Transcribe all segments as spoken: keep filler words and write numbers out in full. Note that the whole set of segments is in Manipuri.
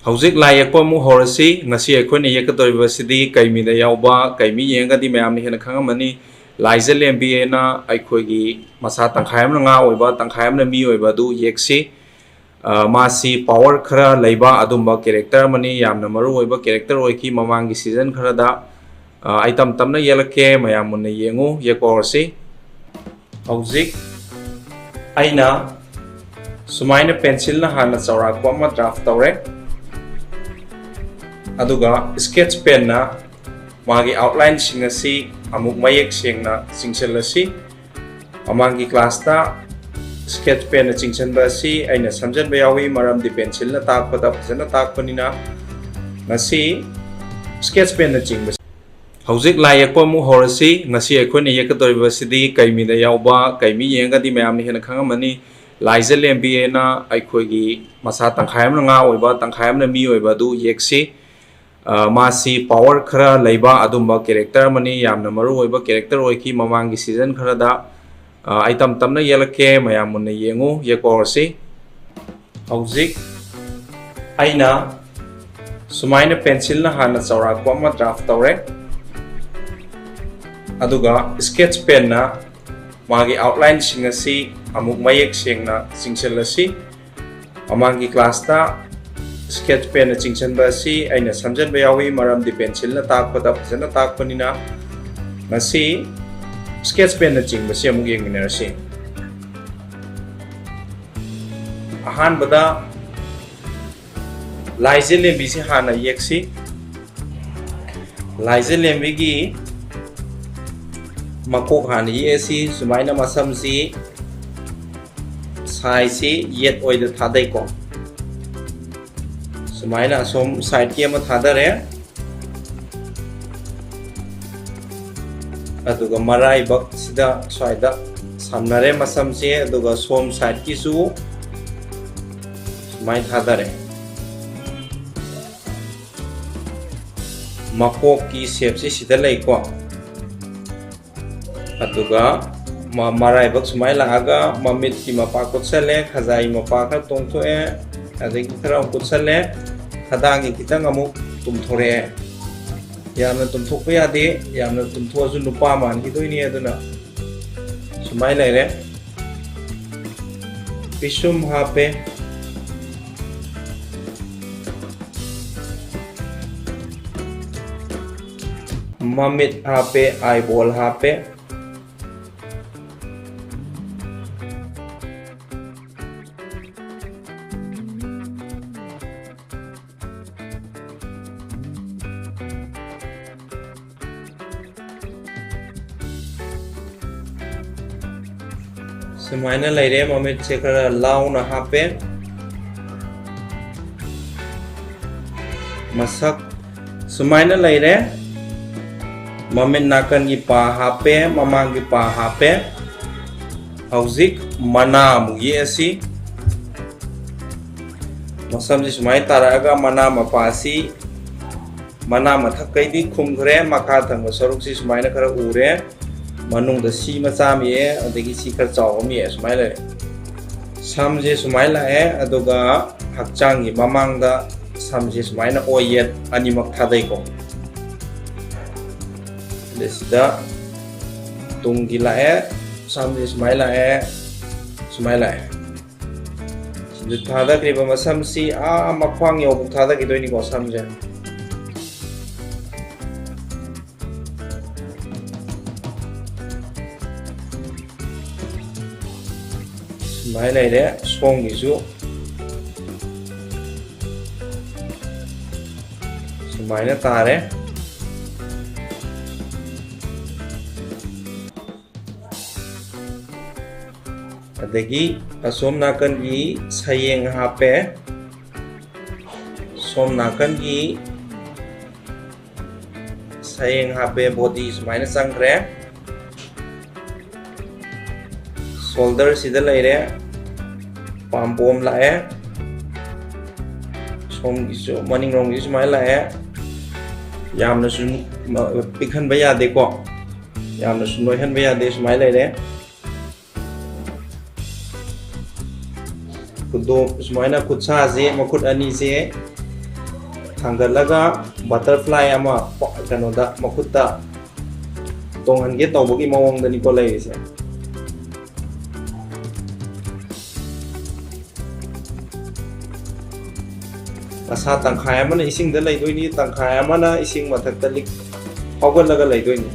ꯍꯧꯖꯤꯛ ꯂꯥꯏ ꯌꯦꯛꯄ ꯑꯃꯨꯛ ꯍꯧꯔꯁꯤ꯫ ꯉꯁꯤ ꯑꯩꯈꯣꯏꯅ ꯌꯦꯛꯀꯗꯧꯔꯤꯕꯁꯤꯗꯤ ꯀꯩꯃꯤꯗ ꯌꯥꯎꯕ, ꯀꯩꯃꯤ ꯌꯦꯡꯉꯒꯗꯤ ꯃꯌꯥꯝꯅ ꯍꯦꯟꯅ ꯈꯪꯉꯝꯃꯅꯤ, ꯂꯥꯏꯖ ꯂꯦꯝꯕꯤ ꯍꯥꯏꯅ ꯑꯩꯈꯣꯏꯒꯤ ꯃꯁꯥ ꯇꯪꯈꯥꯏ ꯑꯃꯅ ꯉꯥ ꯑꯣꯏꯕ, ꯇꯪꯈꯥꯏ ꯑꯃꯅ ꯃꯤ ꯑꯣꯏꯕ ꯑꯗꯨ ꯌꯦꯛꯁꯤ꯫ ꯑ, ꯃꯥꯁꯤ ꯄꯋꯥꯔ ꯈꯔ ꯂꯩꯕ ꯑꯗꯨꯝꯕ ꯀꯦꯔꯦꯛꯇꯔ ꯑꯃꯅꯤ, ꯌꯥꯝꯅ ꯃꯔꯨ ꯑꯣꯏꯕ ꯀꯦꯔꯦꯛꯇꯔ ꯑꯣꯏꯈꯤ ꯃꯃꯥꯡꯒꯤ ꯁꯤꯖꯟ ꯈꯔꯗ꯫ ꯑ, ꯑꯩ ꯇꯝ ꯇꯝꯅ ꯌꯦꯛꯂꯛꯀꯦ, ꯃꯌꯥꯝ ꯃꯨꯟꯅ ꯌꯦꯡꯉꯨ, ꯌꯦꯛꯄ ꯍꯧꯔꯁꯤ꯫ ꯍꯧꯖꯤꯛ ꯑꯩꯅ ꯁꯨꯃꯥꯏꯅ ꯄꯦꯟꯁꯤꯜꯅ ꯍꯥꯟꯅ ꯆꯥꯎꯔꯥꯛꯄ ꯑꯃ ꯗ꯭ꯔꯥꯐ ꯇꯧꯔꯦ, ꯑꯗꯨꯒ ꯁ꯭ꯀꯦꯠꯆ ꯄꯦꯟꯅ ꯃꯥꯒꯤ ꯑꯥꯎꯠꯂꯥꯏꯟꯁꯤꯡ ꯑꯁꯤ ꯑꯃꯨꯛ ꯃꯌꯦꯛ ꯁꯦꯡꯅ ꯆꯤꯡꯁꯤꯜꯂꯁꯤ꯫ ꯃꯃꯥꯡꯒꯤ ꯀ꯭ꯂꯥꯁꯇ ꯁ꯭ꯀꯦꯠꯆ ꯄꯦꯟꯅ ꯆꯤꯡꯁꯤꯟꯕ ꯑꯁꯤ ꯑꯩꯅ ꯁꯝꯖꯟꯕ ꯌꯥꯎꯏ, ꯃꯔꯝꯗꯤ ꯄꯦꯟꯁꯤꯜꯅ ꯇꯥꯛꯄꯗ ꯐꯖꯅ ꯇꯥꯛꯄꯅꯤꯅ꯫ ꯉꯁꯤ ꯁ꯭ꯀꯦꯠꯆ ꯄꯦꯟꯅ ꯆꯤꯡꯕꯁꯤ ꯍꯧꯖꯤꯛ ꯂꯥꯏ ꯌꯦꯛꯄ ꯑꯃꯨꯛ ꯍꯧꯔꯁꯤ꯫ ꯉꯁꯤ ꯑꯩꯈꯣꯏꯅ ꯌꯦꯛꯀꯗꯧꯔꯤꯕꯁꯤꯗꯤ ꯀꯩꯃꯤꯗ ꯌꯥꯎꯕ, ꯀꯩꯃꯤ ꯌꯦꯡꯉꯒꯗꯤ ꯃꯌꯥꯝꯅ ꯍꯦꯟꯅ ꯈꯪꯉꯝꯃꯅꯤ, ꯂꯥꯏꯖ ꯂꯦꯝꯕꯤ ꯍꯥꯏꯅ ꯑꯩꯈꯣꯏꯒꯤ ꯃꯁꯥ ꯇꯪꯈꯥꯏ ꯑꯃꯅ ꯉꯥ ꯑꯣꯏꯕ, ꯇꯪꯈꯥꯏ ꯑꯃꯅ ꯃꯤ ꯑꯣꯏꯕ ꯑꯗꯨ ꯌꯦꯛꯁꯤ꯫ ꯑ, ꯃꯥꯁꯤ ꯄꯋꯥꯔ ꯈꯔ ꯂꯩꯕ ꯑꯗꯨꯝꯕ ꯀꯦꯔꯦꯛꯇꯔ ꯑꯃꯅꯤ, ꯌꯥꯝꯅ ꯃꯔꯨ ꯑꯣꯏꯕ ꯀꯦꯔꯦꯛꯇꯔ ꯑꯣꯏꯈꯤ ꯃꯃꯥꯡꯒꯤ ꯁꯤꯖꯟ ꯈꯔꯗ꯫ ꯑ, ꯑꯩ ꯇꯝ ꯇꯝꯅ ꯌꯦꯛꯂꯛꯀꯦ, ꯃꯌꯥꯝ ꯃꯨꯟꯅ ꯌꯦꯡꯉꯨ, ꯌꯦꯛꯄ ꯍꯧꯔꯁꯤ꯫ ꯍꯧꯖꯤꯛ ꯑꯩꯅ ꯁꯨꯃꯥꯏꯅ ꯄꯦꯟꯁꯤꯜꯅ ꯍꯥꯟꯅ ꯆꯥꯎꯔꯥꯛꯄ ꯑꯃ ꯗ꯭ꯔꯥꯐ ꯇꯧꯔꯦ, ꯑꯗꯨꯒ ꯁ꯭ꯀꯦꯠꯆ ꯄꯦꯟꯅ ꯃꯥꯒꯤ ꯑꯥꯎꯠꯂꯥꯏꯟꯁꯤꯡ ꯑꯁꯤ ꯑꯃꯨꯛ ꯃꯌꯦꯛ ꯁꯦꯡꯅ ꯆꯤꯡꯁꯤꯜꯂꯁꯤ꯫ ꯃꯃꯥꯡꯒꯤ ꯀ꯭ꯂꯥꯁꯇ ꯁ꯭ꯀꯦꯠꯆ ꯄꯦꯟꯅ ꯆꯤꯡꯁꯤꯟꯕ ꯑꯁꯤ ꯑꯩꯅ ꯁꯝꯖꯟꯕ ꯌꯥꯎꯏ, ꯃꯔꯝꯗꯤ ꯄꯦꯟꯁꯤꯜꯅ ꯇꯥꯛꯄꯗ ꯐꯖꯅ ꯇꯥꯛꯄꯅꯤꯅ꯫ ꯉꯁꯤ ꯁ꯭ꯀꯦꯠꯆ ꯄꯦꯟꯅ ꯆꯤꯡꯕꯁꯤ ꯑꯃꯨꯛ ꯌꯦꯡꯃꯤꯟꯅꯔꯁꯤ꯫ ꯑꯍꯥꯟꯕꯗ ꯂꯥꯏꯖ ꯂꯦꯝꯕꯤꯁꯤ ꯍꯥꯟꯅ ꯌꯦꯛꯁꯤ꯫ ꯂꯥꯏꯖ ꯂꯦꯝꯕꯤꯒꯤ ꯃꯀꯣꯛ ꯍꯥꯟꯅ ꯌꯦꯛꯑꯁꯤ꯫ ꯁꯨꯃꯥꯏꯅ ꯃꯁꯝꯁꯤ ꯁꯥꯏꯖꯁꯤ ꯌꯦꯠ ꯑꯣꯏꯗ ꯊꯥꯗꯩꯀꯣ꯫ ꯁꯨꯃꯥꯏꯅ ꯑꯁꯣꯝ ꯁꯥꯏꯠꯀꯤ ꯑꯃ ꯊꯥꯗꯔꯦ, ꯑꯗꯨꯒ ꯃꯔꯥꯏꯕꯛꯁꯤꯗ ꯁ꯭ꯋꯥꯏꯗ ꯁꯝꯅꯔꯦ ꯃꯁꯝꯁꯦ, ꯑꯗꯨꯒ ꯁꯣꯝ ꯁꯥꯏꯠꯀꯤꯁꯨ ꯁꯨꯃꯥꯏꯅ ꯊꯥꯗꯔꯦ꯫ ꯃꯀꯣꯛꯀꯤ ꯁꯦꯞꯁꯤ ꯁꯤꯗ ꯂꯩꯀꯣ꯫ ꯑꯗꯨꯒ ꯃ-, ꯃꯔꯥꯏꯕꯛ ꯁꯨꯃꯥꯏꯅ ꯂꯥꯛꯑꯒ ꯃꯃꯤꯠꯀꯤ ꯃꯄꯥ ꯀꯨꯠꯁꯜꯂꯦ, ꯈꯖꯥꯏ ꯃꯄꯥ ꯈꯔ ꯇꯣꯡꯊꯣꯛꯑꯦ, ꯑꯗꯒꯤ ꯈꯔ ꯑꯃꯨꯛ ꯀꯨꯠꯁꯜꯂꯦ꯫ ꯈꯗꯥꯡꯒꯤ ꯈꯤꯇꯪ ꯑꯃꯨꯛ ꯇꯨꯝꯊꯣꯔꯛꯑꯦ꯫ ꯌꯥꯝꯅ ꯇꯨꯝꯊꯣꯛꯄ ꯌꯥꯗꯦ, ꯌꯥꯝꯅ ꯇꯨꯝꯊꯣꯛꯑꯁꯨ ꯅꯨꯄꯥ ꯃꯥꯟꯈꯤꯗꯣꯏꯅꯤ꯫ ꯑꯗꯨꯅ ꯁꯨꯃꯥꯏꯅ ꯂꯩꯔꯦ꯫ ꯄꯤꯁꯨꯝ ꯍꯥꯞꯄꯦ, ꯃꯃꯤꯠ ꯍꯥꯞꯄꯦ, ꯑꯥꯏꯕꯣꯜ ꯍꯥꯞꯄꯦ꯫ ꯁꯨꯃꯥꯏꯅ ꯂꯩꯔꯦ, ꯃꯃꯤꯠꯁꯦ ꯈꯔ ꯂꯥꯎꯅ ꯍꯥꯞꯄꯦ꯫ ꯃꯁꯛ ꯁꯨꯃꯥꯏꯅ ꯂꯩꯔꯦ꯫ ꯃꯃꯤꯠ ꯅꯥꯀꯟꯒꯤ ꯄꯥ ꯍꯥꯞꯄꯦ, ꯃꯃꯥꯡꯒꯤ ꯄꯥ ꯍꯥꯞꯄꯦ꯫ ꯍꯧꯖꯤꯛ ꯃꯅꯥ ꯑꯃꯨꯛ ꯌꯦꯛꯑꯁꯤ꯫ ꯃꯁꯝꯁꯤ ꯁꯨꯃꯥꯏꯅ ꯇꯥꯔꯛꯑꯒ ꯃꯅꯥ ꯃꯄꯥꯁꯤ, ꯃꯅꯥ ꯃꯊꯛꯈꯩꯗꯤ ꯈꯨꯝꯈ꯭ꯔꯦ, ꯃꯈꯥ ꯊꯪꯕ ꯁꯔꯨꯛꯁꯤ ꯁꯨꯃꯥꯏꯅ ꯈꯔ ꯎꯔꯦ꯫ ꯃꯅꯨꯡꯗ ꯁꯤ ꯃꯆꯥ ꯑꯃ ꯌꯦꯛꯑꯦ, ꯑꯗꯒꯤ ꯁꯤ ꯈꯔ ꯆꯥꯎꯕ ꯑꯃ ꯌꯦꯛꯑꯦ, ꯁꯨꯃꯥꯏꯅ ꯂꯩꯔꯦ꯫ ꯁꯝꯁꯦ ꯁꯨꯃꯥꯏꯅ ꯂꯥꯛꯑꯦ, ꯑꯗꯨꯒ ꯍꯛꯆꯥꯡꯒꯤ ꯃꯃꯥꯡꯗ ꯁꯝꯁꯦ ꯁꯨꯃꯥꯏꯅ ꯑꯣꯏ ꯌꯦꯠ ꯑꯅꯤꯃꯛ ꯊꯥꯗꯩꯀꯣ꯫ ꯑꯗꯩ ꯁꯤꯗ ꯇꯨꯡꯒꯤ ꯂꯥꯛꯑꯦ, ꯁꯝꯁꯦ ꯁꯨꯃꯥꯏꯅ ꯂꯥꯛꯑꯦ, ꯁꯨꯃꯥꯏꯅ ꯂꯥꯛꯑꯦ꯫ ꯁꯤꯗ ꯊꯥꯗꯈ꯭ꯔꯤꯕ ꯃꯁꯝꯁꯤ ꯑꯥ ꯃꯈ꯭ꯋꯥꯡ ꯌꯧꯕ ꯊꯥꯗꯈꯤꯗꯣꯏꯅꯤꯀꯣ ꯁꯝꯁꯦ꯫ ꯁꯨꯃꯥꯏꯅ ꯂꯩꯔꯦ꯫ ꯁꯣꯝꯒꯤꯁꯨ ꯁꯨꯃꯥꯏꯅ ꯇꯥꯔꯦ꯫ ꯑꯗꯒꯤ ꯑꯁꯣꯝ ꯅꯥꯀꯟꯒꯤ ꯁꯌꯦꯡ ꯍꯥꯞꯄꯦ꯫ ꯁꯣꯝ ꯅꯥꯀꯟꯒꯤ ꯁꯌꯦꯡ ꯍꯥꯞꯄꯦ, ꯕꯣꯗꯤ ꯁꯨꯃꯥꯏꯅ ꯆꯪꯈ꯭ꯔꯦ꯫ ꯁꯣꯜꯗꯔꯁꯤꯗ ꯂꯩꯔꯦ, ꯄꯥꯝꯕꯣꯝ ꯂꯥꯛꯑꯦ꯫ ꯁꯣꯝꯒꯤꯁꯨ, ꯃꯅꯤꯡꯂꯣꯝꯒꯤꯁꯨ ꯁꯨꯃꯥꯏꯅ ꯂꯥꯛꯑꯦ꯫ ꯌꯥꯝꯅꯁꯨ ꯃ-, ꯄꯤꯛꯍꯟꯕ ꯌꯥꯗꯦꯀꯣ, ꯌꯥꯝꯅꯁꯨ ꯅꯣꯏꯍꯟꯕ ꯌꯥꯗꯦ꯫ ꯁꯨꯃꯥꯏꯅ ꯂꯩꯔꯦ꯫ ꯈꯨꯗꯣꯞ ꯁꯨꯃꯥꯏꯅ ꯈꯨꯠꯁꯥꯁꯦ, ꯃꯈꯨꯠ ꯑꯅꯤꯁꯦ ꯊꯥꯡꯒꯠꯂꯒ butterfly ꯑꯃ ꯀꯩꯅꯣꯗ ꯃꯈꯨꯠꯇ ꯇꯣꯡꯍꯟꯒꯦ ꯇꯧꯕꯒꯤ ꯃꯑꯣꯡꯗꯅꯤꯀꯣ ꯂꯩꯔꯤꯁꯦ꯫ ꯃꯁꯥ ꯇꯪꯈꯥꯏ ꯑꯃꯅ ꯏꯁꯤꯡꯗ ꯂꯩꯗꯣꯏꯅꯤ, ꯇꯪꯈꯥꯏ ꯑꯃꯅ ꯏꯁꯤꯡ ꯃꯊꯛꯇ ꯂꯤꯛ ꯐꯥꯎꯒꯠꯂꯒ ꯂꯩꯗꯣꯏꯅꯤ꯫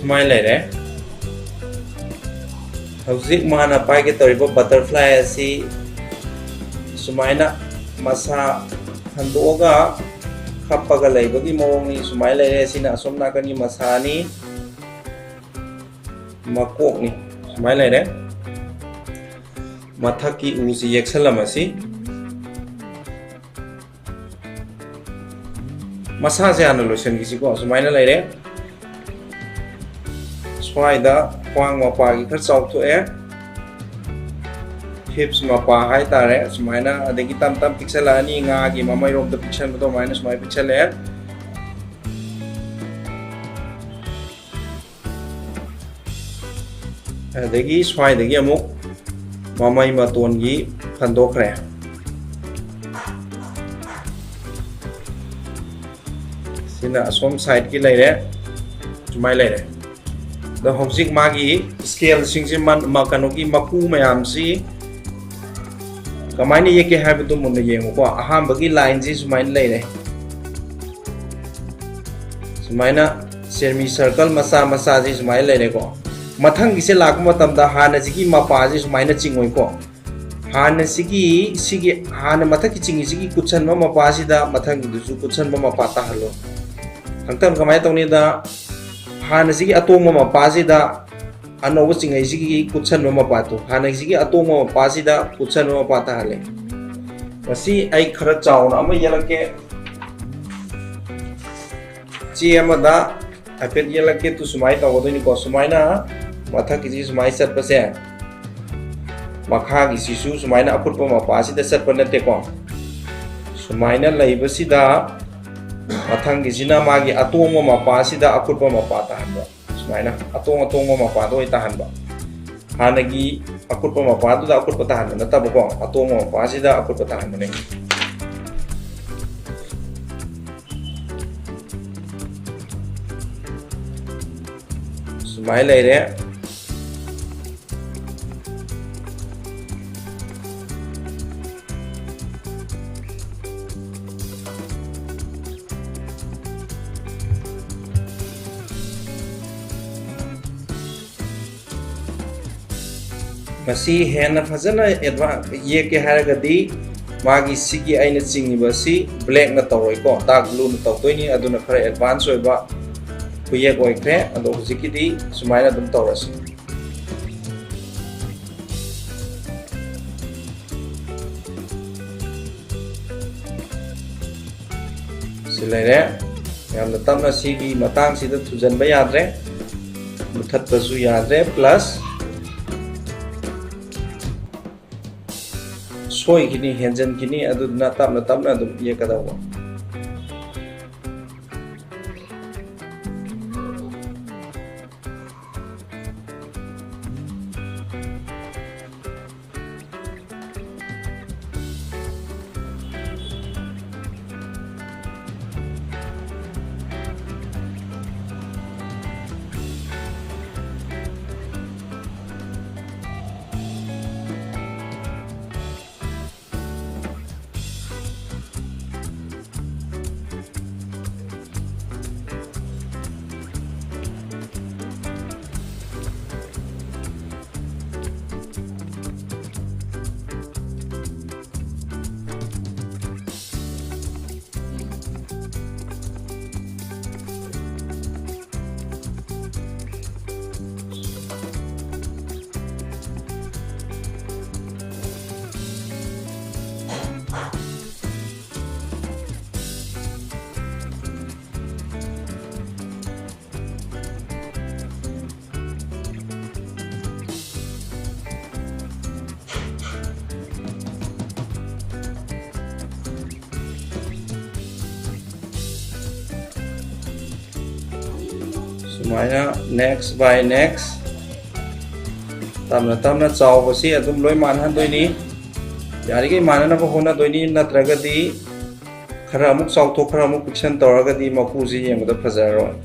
ꯁꯨꯃꯥꯏꯅ ꯂꯩꯔꯦ꯫ ꯍꯧꯖꯤꯛ ꯃꯥꯅ ꯄꯥꯏꯒꯦ ꯇꯧꯔꯤꯕ butterfly ꯑꯁꯤ ꯁꯨꯃꯥꯏꯅ ꯃꯁꯥ ꯍꯟꯗꯣꯛꯑꯒ ꯈꯞꯄꯒ ꯂꯩꯕꯒꯤ ꯃꯑꯣꯡꯅꯤ꯫ ꯁꯨꯃꯥꯏꯅ ꯂꯩꯔꯦ꯫ ꯁꯤꯅ ꯑꯁꯣꯝ ꯅꯥꯀꯟꯒꯤ ꯃꯁꯥꯅꯤ, ꯃꯀꯣꯛꯅꯤ꯫ ꯁꯨꯃꯥꯏꯅ ꯂꯩꯔꯦ꯫ ꯃꯊꯛꯀꯤ ꯎꯁꯤ ꯌꯦꯛꯁꯜꯂꯝꯃꯁꯤ꯫ ꯃꯁꯥꯁꯦ ꯍꯥꯟꯅ ꯂꯣꯏꯁꯤꯟꯈꯤꯁꯤꯀꯣ꯫ ꯁꯨꯃꯥꯏꯅ ꯂꯩꯔꯦ꯫ ꯁ꯭ꯋꯥꯏꯗ ꯈ꯭ꯋꯥꯡ ꯃꯄꯥꯒꯤ ꯈꯔ ꯆꯥꯎꯊꯣꯛꯑꯦ, hips ꯃꯄꯥ ꯍꯥꯏꯇꯥꯔꯦ꯫ ꯁꯨꯃꯥꯏꯅ ꯑꯗꯒꯤ ꯇꯞ ꯇꯞ ꯄꯤꯛꯁꯜꯂꯛꯑꯅꯤ꯫ ꯉꯥꯒꯤ ꯃꯃꯩꯔꯣꯝꯗ ꯄꯤꯛꯁꯟꯕꯗꯣ ꯑꯗꯨꯃꯥꯏꯅ ꯁꯨꯃꯥꯏꯅ ꯄꯤꯛꯁꯜꯂꯛꯑꯦ꯫ ꯑꯗꯒꯤ ꯁ꯭ꯋꯥꯏꯗꯒꯤ ꯑꯃꯨꯛ ꯃꯃꯩ ꯃꯇꯣꯟꯒꯤ ꯐꯟꯗꯣꯛꯈ꯭ꯔꯦ꯫ ꯁꯤꯅ ꯑꯁꯣꯝ sideꯀꯤ ꯂꯩꯔꯦ꯫ ꯁꯨꯃꯥꯏꯅ ꯂꯩꯔꯦ꯫ ꯑꯗꯣ ꯍꯧꯖꯤꯛ ꯃꯥꯒꯤ scaleꯁꯤꯡꯁꯤ ꯃꯟ-, ꯃ-, ꯀꯩꯅꯣꯒꯤ ꯃꯀꯨ ꯃꯌꯥꯝꯁꯤ ꯀꯃꯥꯏꯅ ꯌꯦꯛꯀꯦ ꯍꯥꯏꯕꯗꯨ ꯃꯨꯟꯅ ꯌꯦꯡꯉꯨꯀꯣ꯫ ꯑꯍꯥꯟꯕꯒꯤ lineꯁꯤ ꯁꯨꯃꯥꯏꯅ ꯂꯩꯔꯦ꯫ ꯁꯨꯃꯥꯏꯅ semi circle ꯃꯆꯥ ꯃꯆꯥꯁꯤ ꯁꯨꯃꯥꯏꯅ ꯂꯩꯔꯦꯀꯣ꯫ ꯃꯊꯪꯒꯤꯁꯦ ꯂꯥꯛꯄ ꯃꯇꯝꯗ ꯍꯥꯟꯅꯁꯤꯒꯤ ꯃꯄꯥꯁꯤ ꯁꯨꯃꯥꯏꯅ ꯆꯤꯡꯉꯣꯏꯀꯣ꯫ ꯍꯥꯟꯅꯁꯤꯒꯤ, ꯁꯤꯒꯤ, ꯍꯥꯟꯅ ꯃꯊꯛꯀꯤ ꯆꯤꯡꯉꯤꯁꯤꯒꯤ ꯀꯨꯠꯁꯟꯕ ꯃꯄꯥꯁꯤꯗ ꯃꯊꯪꯒꯤꯗꯨꯁꯨ ꯀꯨꯠꯁꯟꯕ ꯃꯄꯥ ꯇꯥꯍꯜꯂꯣ꯫ ꯈꯪꯇꯝ ꯀꯃꯥꯏꯅ ꯇꯧꯅꯤꯗ, ꯍꯥꯟꯅꯁꯤꯒꯤ ꯑꯇꯣꯡꯕ ꯃꯄꯥꯁꯤꯗ ꯑꯅꯧꯕ ꯆꯤꯡꯉꯩꯁꯤꯒꯤ ꯀꯨꯠꯁꯟꯕ ꯃꯄꯥꯗꯣ, ꯍꯥꯟꯅꯁꯤꯒꯤ ꯑꯇꯣꯡꯕ ꯃꯄꯥꯁꯤꯗ ꯀꯨꯠꯁꯟꯕ ꯃꯄꯥ ꯇꯥꯍꯜꯂꯦ꯫ ꯃꯁꯤ ꯑꯩ ꯈꯔ ꯆꯥꯎꯅ ꯑꯃ ꯌꯦꯛꯂꯛꯀꯦ꯫ ꯆꯦ ꯑꯃꯗ ꯍꯥꯏꯐꯦꯠ ꯌꯦꯛꯂꯛꯀꯦ꯫ ꯇꯨ ꯁꯨꯃꯥꯏꯅ ꯇꯧꯒꯗꯣꯏꯅꯤꯀꯣ꯫ ꯁꯨꯃꯥꯏꯅ ꯃꯊꯛꯀꯤꯁꯤ ꯁꯨꯃꯥꯏꯅ ꯆꯠꯄꯁꯦ, ꯃꯈꯥꯒꯤꯁꯤꯁꯨ ꯁꯨꯃꯥꯏꯅ ꯑꯀꯨꯠꯄ ꯃꯄꯥꯁꯤꯗ ꯆꯠꯄ ꯅꯠꯇꯦꯀꯣ꯫ ꯁꯨꯃꯥꯏꯅ ꯂꯩꯕꯁꯤꯗ ꯃꯊꯪꯒꯤꯁꯤꯅ ꯃꯥꯒꯤ ꯑꯇꯣꯡꯕ ꯃꯄꯥꯁꯤꯗ ꯑꯀꯨꯠꯄ ꯃꯄꯥ ꯇꯥꯍꯟꯕ꯫ ꯁꯨꯃꯥꯏꯅ ꯑꯇꯣꯡ ꯑꯇꯣꯡꯕ ꯃꯄꯥꯗ ꯑꯣꯏ ꯇꯥꯍꯟꯕ꯫ ꯍꯥꯟꯅꯒꯤ ꯑꯀꯨꯠꯄ ꯃꯄꯥꯗꯨꯗ ꯑꯀꯨꯠꯄ ꯇꯥꯍꯟꯕ ꯅꯠꯇꯕꯀꯣ, ꯑꯇꯣꯡꯕ ꯃꯄꯥꯁꯤꯗ ꯑꯀꯨꯠꯄ ꯇꯥꯍꯟꯕꯅꯦ꯫ ꯁꯨꯃꯥꯏꯅ ꯂꯩꯔꯦ꯫ ꯃꯁꯤ ꯍꯦꯟꯅ ꯐꯖꯅ ꯑꯦꯗꯚꯥꯟꯁ ꯌꯦꯛꯀꯦ ꯍꯥꯏꯔꯒꯗꯤ, ꯃꯥꯒꯤ ꯁꯤꯒꯤ ꯑꯩꯅ ꯆꯤꯡꯉꯤꯕ ꯑꯁꯤ ꯕ꯭ꯂꯦꯛꯅ ꯇꯧꯔꯣꯏꯀꯣ, ꯗꯥꯔꯛ ꯕ꯭ꯂꯨꯅ ꯇꯧꯗꯣꯏꯅꯤ꯫ ꯑꯗꯨꯅ ꯈꯔ ꯑꯦꯗꯚꯥꯟꯁ ꯑꯣꯏꯕ ꯈꯨꯌꯦꯛ ꯑꯣꯏꯈ꯭ꯔꯦ꯫ ꯑꯗꯣ ꯍꯧꯖꯤꯛꯀꯤꯗꯤ ꯁꯨꯃꯥꯏꯅ ꯑꯗꯨꯝ ꯇꯧꯔꯁꯤ꯫ ꯁꯤ ꯂꯩꯔꯦ꯫ ꯌꯥꯝꯅ ꯇꯞꯅ, ꯁꯤꯒꯤ ꯃꯇꯥꯡꯁꯤꯗ ꯊꯨꯖꯟꯕ ꯌꯥꯗ꯭ꯔꯦ, ꯃꯨꯊꯠꯄꯁꯨ ꯌꯥꯗ꯭ꯔꯦ, ꯄ꯭ꯂꯁ ꯁꯣꯏꯈꯤꯅꯤ, ꯍꯦꯟꯖꯟꯈꯤꯅꯤ꯫ ꯑꯗꯨꯗꯨꯅ ꯇꯞꯅ ꯇꯞꯅ ꯑꯗꯨꯝ ꯌꯦꯛꯀꯗꯧꯕ꯫ ꯁꯨꯃꯥꯏꯅ next by next ꯇꯞꯅ ꯇꯞꯅ ꯆꯥꯎꯕꯁꯤ ꯑꯗꯨꯝ ꯂꯣꯏ ꯃꯥꯟꯅꯍꯟꯗꯣꯏꯅꯤ꯫ ꯌꯥꯔꯤꯈꯩ ꯃꯥꯟꯅꯅꯕ ꯍꯣꯠꯅꯗꯣꯏꯅꯤ, ꯅꯠꯇ꯭ꯔꯒꯗꯤ ꯈꯔ ꯑꯃꯨꯛ ꯆꯥꯎꯊꯣꯛ, ꯈꯔ ꯑꯃꯨꯛ ꯄꯤꯛꯁꯟ ꯇꯧꯔꯒꯗꯤ ꯃꯀꯨꯁꯤ ꯌꯦꯡꯕꯗ ꯐꯖꯔꯔꯣꯏ꯫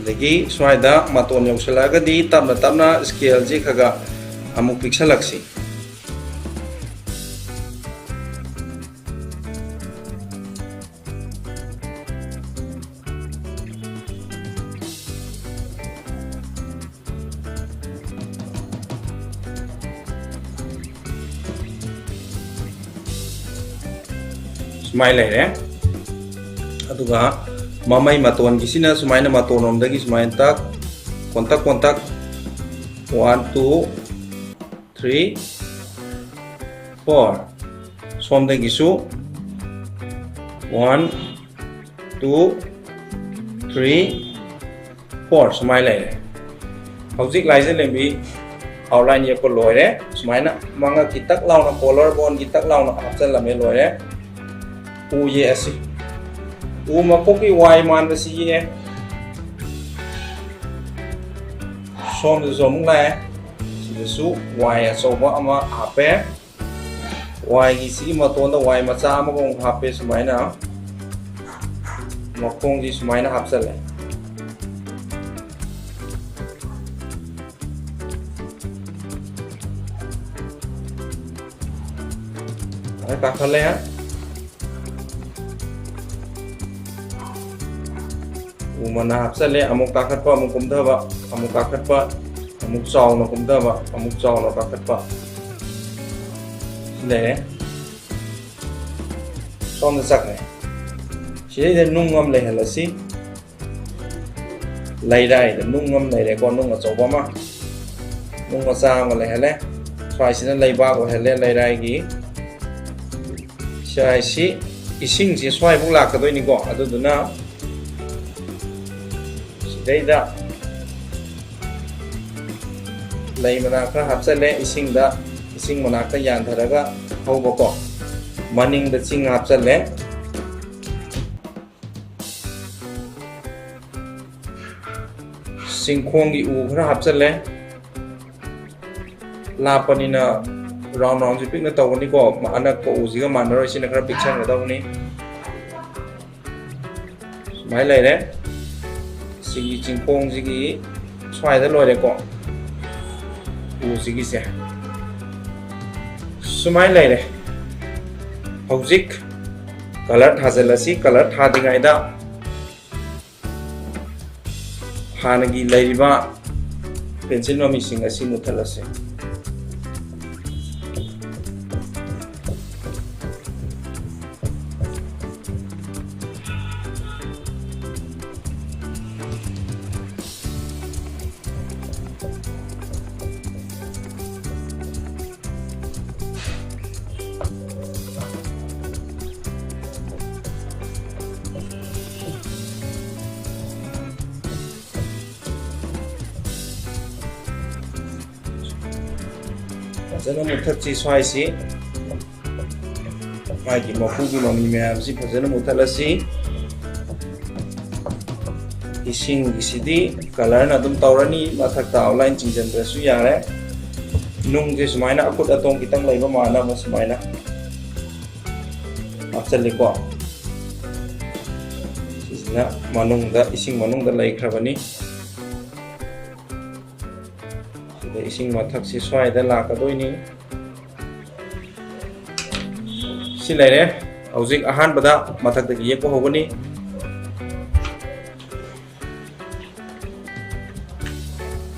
ꯑꯗꯒꯤ ꯁ꯭ꯋꯥꯏꯗ ꯃꯇꯣꯟ ꯌꯧꯁꯤꯜꯂꯛꯑꯒꯗꯤ ꯇꯞꯅ ꯇꯞꯅ ꯁ꯭ꯀꯦꯜꯁꯤ ꯈꯔ ꯈꯔ ꯑꯃꯨꯛ ꯄꯤꯛꯁꯜꯂꯛꯁꯤ꯫ ꯁꯨꯃꯥꯏꯅ ꯂꯩꯔꯦ꯫ ꯑꯗꯨꯒ ꯃꯃꯩ ꯃꯇꯣꯟꯒꯤꯁꯤꯅ ꯁꯨꯃꯥꯏꯅ ꯃꯇꯣꯟ ꯂꯣꯝꯗꯒꯤ ꯁꯨꯃꯥꯏꯅ ꯇꯛ ꯀꯣꯟꯇꯛ ꯀꯣꯟꯇꯛ, ꯋꯥꯟ, ꯇꯨ, ꯊ꯭ꯔꯤ, ꯐꯣꯔ꯫ ꯁꯣꯝꯗꯒꯤꯁꯨ ꯋꯥꯟ, ꯇꯨ, ꯊ꯭ꯔꯤ, ꯐꯣꯔ ꯁꯨꯃꯥꯏꯅ ꯂꯩꯔꯦ꯫ ꯍꯧꯖꯤꯛ ꯂꯥꯏꯖ ꯂꯦꯝꯕꯤ ꯑꯥꯎꯠꯂꯥꯏꯟ ꯌꯦꯛꯄ ꯂꯣꯏꯔꯦ꯫ ꯁꯨꯃꯥꯏꯅ ꯃꯉꯛꯀꯤ ꯇꯛ ꯂꯥꯎꯅ, ꯀꯣꯂꯔ ꯕꯣꯟꯒꯤ ꯇꯛ ꯂꯥꯎꯅ ꯍꯥꯞꯆꯜꯂꯝꯃꯦ, ꯂꯣꯏꯔꯦ꯫ ꯎ ꯌꯦꯛꯑꯁꯤ꯫ ꯎ ꯃꯈꯣꯡꯒꯤ ꯋꯥꯏ ꯃꯥꯟꯕꯁꯤ ꯌꯦꯛꯑꯦ꯫ ꯁꯣꯝꯗꯁꯨ ꯑꯃꯨꯛ ꯂꯥꯛꯑꯦ꯫ ꯁꯤꯗꯁꯨ ꯋꯥꯏ ꯑꯆꯧꯕ ꯑꯃ ꯍꯥꯞꯄꯦ꯫ ꯋꯥꯏꯒꯤ ꯁꯤꯒꯤ ꯃꯇꯣꯟꯗ ꯋꯥꯏ ꯃꯆꯥ ꯑꯃꯒ ꯑꯃꯨꯛ ꯍꯥꯞꯄꯦ꯫ ꯁꯨꯃꯥꯏꯅ ꯃꯈꯣꯡꯁꯤ ꯁꯨꯃꯥꯏꯅ ꯍꯥꯞꯆꯜꯂꯦ꯫ ꯑꯗ ꯀꯥꯈꯠꯂꯦ꯫ ꯎ ꯃꯅꯥ ꯍꯥꯞꯆꯜꯂꯦ꯫ ꯑꯃꯨꯛ ꯀꯥꯈꯠꯄ, ꯑꯃꯨꯛ ꯀꯨꯝꯊꯕ, ꯑꯃꯨꯛ ꯀꯥꯈꯠꯄ, ꯑꯃꯨꯛ ꯆꯥꯎꯅ ꯀꯨꯝꯊꯕ, ꯑꯃꯨꯛ ꯆꯥꯎꯅ ꯀꯥꯈꯠꯄ꯫ ꯁꯤ ꯂꯩꯔꯦ꯫ ꯁꯣꯝꯗ ꯆꯠꯈ꯭ꯔꯦ꯫ ꯁꯤꯗꯩꯗ ꯅꯨꯡ ꯑꯃ ꯂꯩꯍꯜꯂꯁꯤ꯫ ꯂꯩꯔꯥꯏꯗ ꯅꯨꯡ ꯑꯃ ꯂꯩꯔꯦꯀꯣ, ꯅꯨꯡ ꯑꯆꯧꯕ ꯑꯃ, ꯅꯨꯡ ꯃꯆꯥ ꯑꯃ ꯂꯩꯍꯜꯂꯦ꯫ ꯁ꯭ꯋꯥꯏꯁꯤꯅ ꯂꯩꯕꯥꯛ ꯑꯣꯏꯍꯜꯂꯦ, ꯂꯩꯔꯥꯏꯒꯤ꯫ ꯁ꯭ꯋꯥꯏꯁꯤ ꯏꯁꯤꯡꯁꯦ ꯁ꯭ꯋꯥꯏꯐꯥꯎ ꯂꯥꯛꯀꯗꯣꯏꯅꯤꯀꯣ, ꯑꯗꯨꯗꯨꯅ ꯁꯤꯗꯩꯗ ꯂꯩ ꯃꯅꯥ ꯈꯔ ꯍꯥꯞꯆꯜꯂꯦ ꯏꯁꯤꯡꯗ, ꯏꯁꯤꯡ ꯃꯅꯥꯛꯇ ꯌꯥꯟꯊꯔꯒ ꯍꯧꯕꯀꯣ꯫ ꯃꯅꯤꯡꯗ ꯆꯤꯡ ꯍꯥꯞꯆꯜꯂꯦ꯫ ꯆꯤꯡꯈꯣꯡꯒꯤ ꯎ ꯈꯔ ꯍꯥꯞꯆꯜꯂꯦ꯫ ꯂꯥꯞꯄꯅꯤꯅ ꯔꯥꯎꯟ ꯔꯥꯎꯟꯁꯦ ꯄꯤꯛꯅ ꯇꯧꯒꯅꯤꯀꯣ, ꯑꯅꯛꯄ ꯎꯁꯤꯒ ꯃꯥꯟꯅꯔꯣꯏ, ꯁꯤꯅ ꯈꯔ ꯄꯤꯛꯁꯟꯒꯗꯧꯕꯅꯤ꯫ ꯁꯨꯃꯥꯏꯅ ꯂꯩꯔꯦ꯫ ꯁꯤꯒꯤ ꯆꯤꯡꯈꯣꯡꯁꯤꯒꯤ ꯁ꯭ꯋꯥꯏꯗ ꯂꯣꯏꯔꯦꯀꯣ꯫ ꯎꯁꯤꯒꯤꯁꯦ ꯁꯨꯃꯥꯏꯅ ꯂꯩꯔꯦ꯫ ꯍꯧꯖꯤꯛ ꯀꯂꯔ ꯊꯥꯖꯤꯜꯂꯁꯤ꯫ ꯀꯂꯔ ꯊꯥꯗ꯭ꯔꯤꯉꯩꯗ ꯍꯥꯟꯅꯒꯤ ꯂꯩꯔꯤꯕ ꯄꯦꯟꯁꯤꯜ ꯃꯃꯤꯁꯤꯡ ꯑꯁꯤ ꯃꯨꯊꯠꯂꯁꯦ꯫ ꯐꯖꯅ ꯃꯨꯊꯠꯁꯤ꯫ ꯁ꯭ꯋꯥꯏꯁꯤ ꯃꯥꯒꯤ ꯃꯀꯨꯒꯤ ꯃꯃꯤ ꯃꯌꯥꯝꯁꯤ ꯐꯖꯅ ꯃꯨꯊꯠꯂꯁꯤ꯫ ꯏꯁꯤꯡꯒꯤꯁꯤꯗꯤ ꯀꯂꯔꯅ ꯑꯗꯨꯝ ꯇꯧꯔꯅꯤ, ꯃꯊꯛꯇ ꯑꯥꯎꯠꯂꯥꯏꯟ ꯆꯤꯡꯁꯤꯟꯗ꯭ꯔꯁꯨ ꯌꯥꯔꯦ꯫ ꯅꯨꯡꯁꯦ ꯁꯨꯃꯥꯏꯅ ꯑꯀꯨꯠ ꯑꯇꯣꯡ ꯈꯤꯇꯪ ꯂꯩꯕ ꯃꯥꯟꯅꯕ ꯁꯨꯃꯥꯏꯅ ꯍꯥꯞꯆꯜꯂꯤꯀꯣ꯫ ꯁꯤꯁꯤꯅ ꯃꯅꯨꯡꯗ, ꯏꯁꯤꯡ ꯃꯅꯨꯡꯗ ꯂꯩꯈ꯭ꯔꯕꯅꯤ꯫ ꯁꯤꯗ ꯏꯁꯤꯡ ꯃꯊꯛꯁꯤ ꯁ꯭ꯋꯥꯏꯗ ꯂꯥꯛꯀꯗꯣꯏꯅꯤ꯫ ꯁꯤ ꯂꯩꯔꯦ꯫ ꯍꯧꯖꯤꯛ ꯑꯍꯥꯟꯕꯗ ꯃꯊꯛꯇꯒꯤ ꯌꯦꯛꯄ ꯍꯧꯒꯅꯤ꯫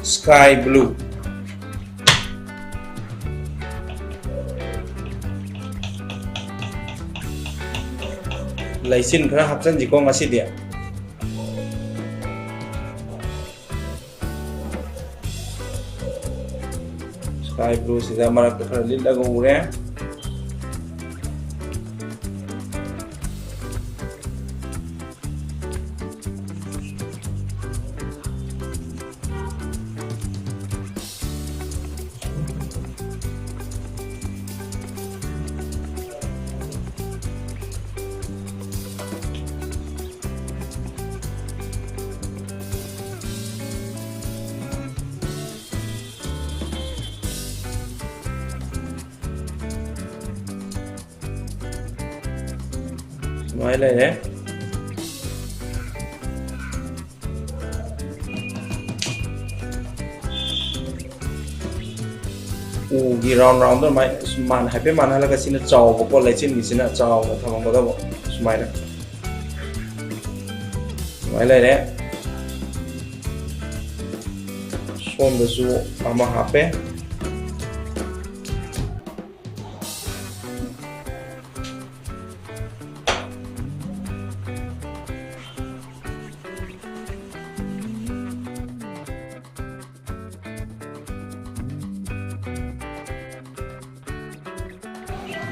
Sky blue꯫ ꯂꯩꯆꯤꯟ ꯈꯔ ꯍꯥꯞꯆꯤꯟꯁꯤꯀꯣ ꯉꯁꯤꯗꯤ꯫ Sky blue ꯁꯤꯗ ꯃꯔꯛꯇ ꯈꯔ ꯂꯤꯠꯂꯒ ꯎꯔꯦ꯫ ꯁꯨꯃꯥꯏꯅ ꯂꯩꯔꯦ꯫ ꯎꯒꯤ round round ꯑꯗꯨꯃꯥꯏꯅ ꯁꯨꯝ ꯃꯥꯟ-, ꯍꯥꯏꯐꯦꯠ ꯃꯥꯟꯅꯍꯜꯂꯒ, ꯁꯤꯅ ꯆꯥꯎꯕꯀꯣ, ꯂꯩꯆꯤꯟꯒꯤꯁꯤꯅ ꯆꯥꯎꯅ ꯊꯝꯃꯝꯒꯗꯕ꯫ ꯁꯨꯃꯥꯏꯅ꯫ ꯁꯨꯃꯥꯏꯅ ꯂꯩꯔꯦ꯫ ꯁꯣꯝꯗꯁꯨ ꯑꯃ ꯍꯥꯞꯄꯦ꯫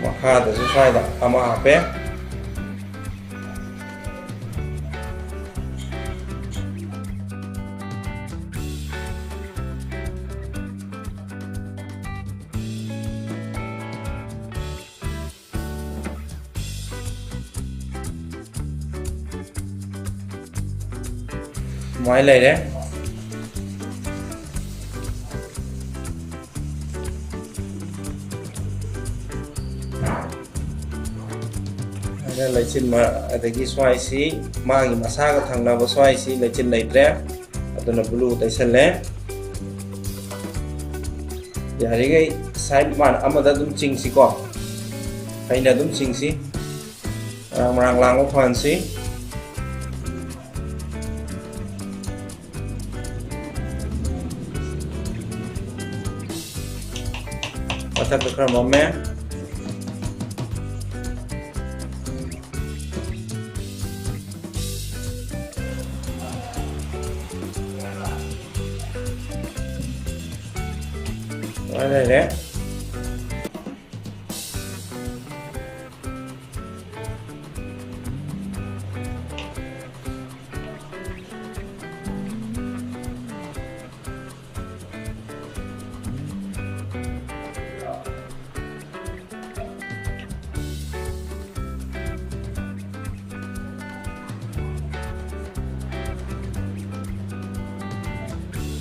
ꯃꯈꯥꯗꯁꯨ ꯁ꯭ꯋꯥꯏꯗ ꯑꯃ ꯍꯥꯞꯄꯦ꯫ ꯁꯨꯃꯥꯏꯅ ꯂꯩꯔꯦ꯫ ꯑꯗ ꯂꯩꯆꯤꯟ ꯃ-, ꯑꯗꯒꯤ ꯁ꯭ꯋꯥꯏꯁꯤ ꯃꯥꯒꯤ ꯃꯁꯥꯒ ꯊꯪꯅꯕ ꯁ꯭ꯋꯥꯏꯁꯤ ꯂꯩꯆꯤꯟ ꯂꯩꯇ꯭ꯔꯦ꯫ ꯑꯗꯨꯅ blue ꯇꯩꯁꯜꯂꯦ꯫ ꯌꯥꯔꯤꯈꯩ side ꯃꯥꯟ ꯑꯃꯗ ꯑꯗꯨꯝ ꯆꯤꯡꯁꯤꯀꯣ꯫ ꯐꯩꯅ ꯑꯗꯨꯝ ꯆꯤꯡꯁꯤ꯫ ꯃꯔꯥꯡ ꯃꯔꯥꯡ ꯂꯥꯡꯕ ꯐꯍꯟꯁꯤ꯫ ꯃꯊꯛꯇ ꯈꯔ ꯃꯝꯃꯦ꯫ ꯂꯣꯏ ꯂꯩꯔꯦ꯫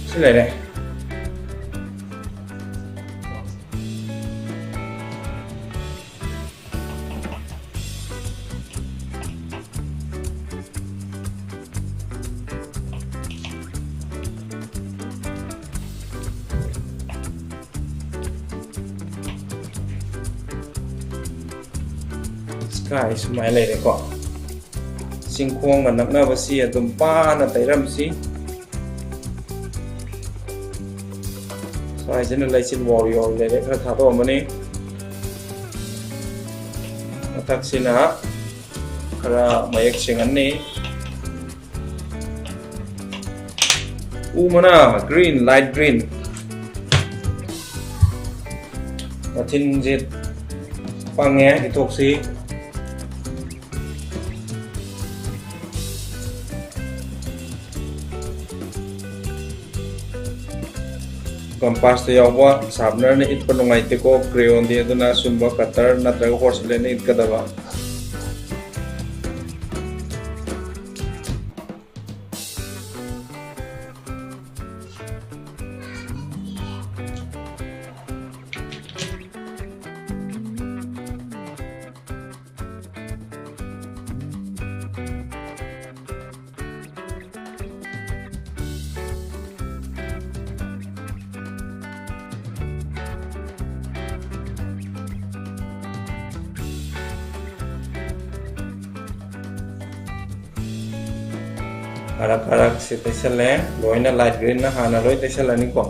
ꯁꯤ ꯂꯩꯔꯦ꯫ ꯀꯥꯏ ꯁꯨꯃꯥꯏꯅ ꯂꯩꯔꯦꯀꯣ꯫ ꯆꯤꯡꯈꯣꯡꯒ ꯅꯛꯅꯕꯁꯤ ꯑꯗꯨꯝ ꯄꯥꯅ ꯇꯩꯔꯝꯁꯤ꯫ ꯁ꯭ꯋꯥꯏꯁꯤꯅ ꯂꯩꯆꯤꯜ ꯋꯥꯎꯔꯤ ꯋꯥꯎꯔꯤ ꯂꯩꯔꯦ, ꯈꯔ ꯊꯥꯗꯣꯛꯑꯝꯃꯅꯤ꯫ ꯃꯊꯛꯁꯤꯅ ꯈꯔ ꯃꯌꯦꯛ ꯁꯦꯡꯍꯟꯅꯤ꯫ ꯎ ꯃꯅꯥ green, light green꯫ ꯃꯊꯤꯟꯁꯦ ꯄꯪꯉꯦ, ꯏꯊꯣꯛꯁꯤ꯫ ꯀꯝꯄꯥꯁꯇ ꯌꯥꯎꯕ ꯁꯥꯔꯞꯅꯔꯅ ꯏꯠꯄ ꯅꯨꯡꯉꯥꯏꯇꯦꯀꯣ, ꯀ꯭ꯔꯦꯌꯣꯟꯗꯤ꯫ ꯑꯗꯨꯅ ꯁꯨꯝꯕ ꯀꯇꯔ ꯅꯠꯇ꯭ꯔꯒ ꯍꯣꯔꯁ ꯕ꯭ꯂꯦꯗꯅ ꯏꯠꯀꯗꯕ꯫ ꯑꯔꯛ ꯑꯔꯛꯁꯦ ꯇꯩꯁꯜꯂꯦ꯫ ꯂꯣꯏꯅ ꯂꯥꯏꯠ ꯒ꯭ꯔꯤꯟꯅ ꯍꯥꯟꯅ ꯂꯣꯏ ꯇꯩꯁꯜꯂꯅꯤꯀꯣ꯫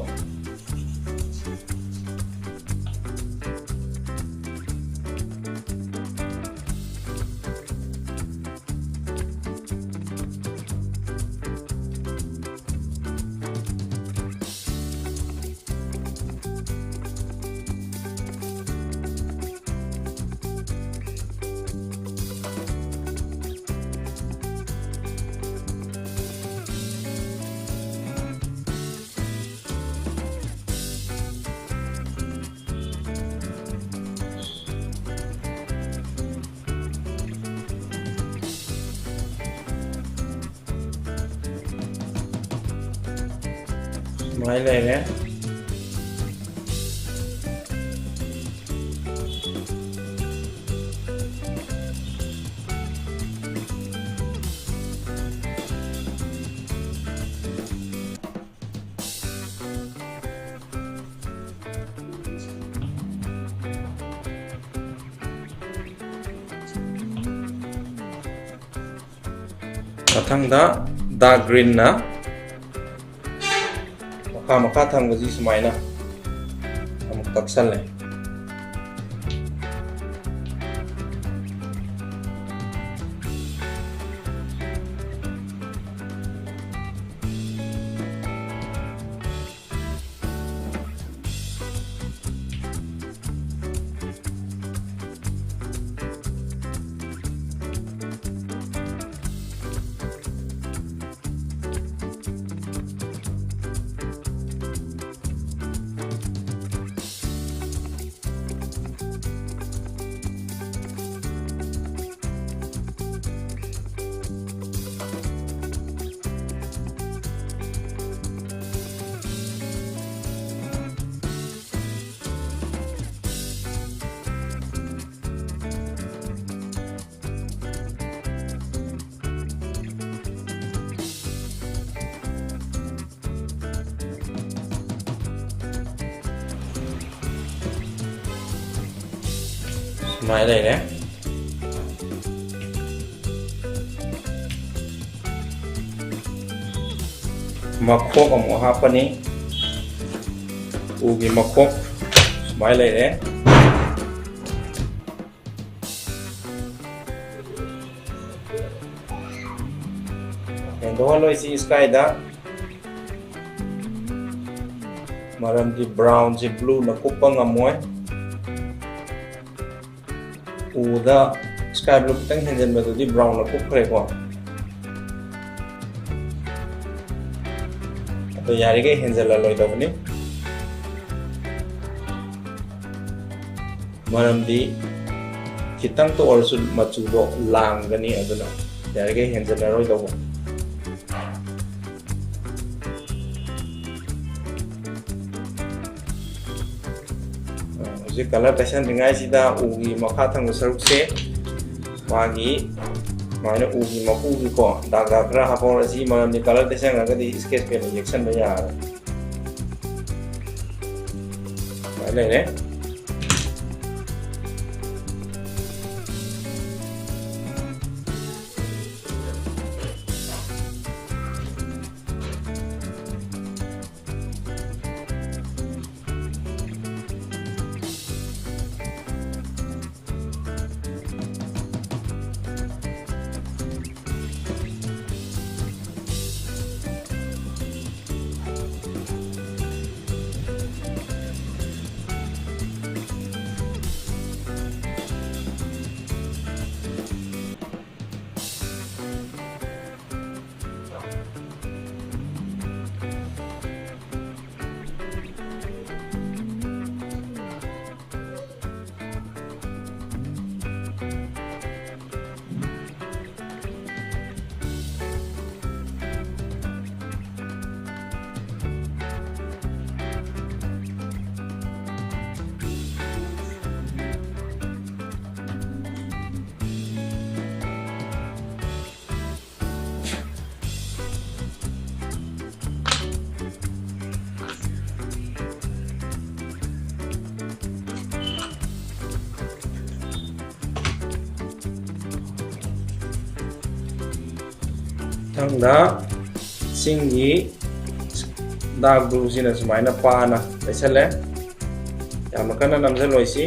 ꯁꯨꯃꯥꯏꯅ ꯂꯩꯔꯦ꯫ ꯃꯊꯪꯗ dark greenꯅ ꯃꯈꯥ ꯃꯈꯥ ꯊꯪꯕꯁꯤ ꯁꯨꯃꯥꯏꯅ ꯑꯃꯨꯛ ꯇꯛꯁꯜꯂꯦ꯫ ꯁꯨꯃꯥꯏꯅ ꯂꯩꯔꯦ꯫ ꯃꯈꯣꯛ ꯑꯃꯨꯛ ꯍꯥꯞꯄꯅꯤ꯫ ꯎꯒꯤ ꯃꯈꯣꯛ ꯁꯨꯃꯥꯏꯅ ꯂꯩꯔꯦ꯫ ꯍꯦꯟꯗꯣꯛꯍꯜꯂꯣꯏꯁꯤ skyꯗ, ꯃꯔꯝꯗꯤ brownꯁꯤ blueꯅ ꯀꯨꯞꯄ ꯉꯝꯃꯣꯏ꯫ ꯎꯗ sky blue ꯈꯤꯇꯪ ꯍꯦꯟꯖꯟꯕꯗꯨꯗꯤ brownꯅ ꯀꯨꯞꯈ꯭ꯔꯦꯀꯣ꯫ ꯑꯗꯣ ꯌꯥꯔꯤꯈꯩ ꯍꯦꯟꯖꯜꯍꯜꯂꯣꯏꯗꯕꯅꯤ, ꯃꯔꯝꯗꯤ ꯈꯤꯇꯪꯇ ꯑꯣꯏꯔꯁꯨ ꯃꯆꯨꯗꯣ ꯂꯥꯡꯒꯅꯤ, ꯑꯗꯨꯅ ꯌꯥꯔꯤꯈꯩ ꯍꯦꯟꯖꯜꯂꯔꯣꯏꯗꯧꯕ꯫ ꯍꯧꯖꯤꯛ colour ꯇꯩꯁꯟꯗ꯭ꯔꯤꯉꯩꯁꯤꯗ ꯎꯒꯤ ꯃꯈꯥ ꯊꯪꯕ ꯁꯔꯨꯛꯁꯦ ꯃꯥꯒꯤ ꯁꯨꯃꯥꯏꯅ ꯎꯒꯤ ꯃꯀꯨꯒꯤꯀꯣ ꯗꯥꯛ ꯗꯥꯛ ꯈꯔ ꯍꯥꯞꯍꯧꯔꯁꯤ, ꯃꯔꯝꯗꯤ colour ꯇꯩꯁꯟꯈ꯭ꯔꯒꯗꯤ sketch penꯅ ꯌꯦꯛꯁꯟꯕ ꯌꯥꯔꯣꯏ꯫ ꯁꯨꯃꯥꯏꯅ ꯂꯩꯔꯦ꯫ ꯃꯊꯪꯗ ꯏꯁꯤꯡꯒꯤ dark blue ꯁꯤꯅ ꯁꯨꯃꯥꯏꯅ ꯄꯥꯅ ꯇꯩꯁꯜꯂꯦ꯫ ꯌꯥꯝꯅ ꯀꯟꯅ ꯅꯝꯁꯤꯜꯂꯣꯏꯁꯤ꯫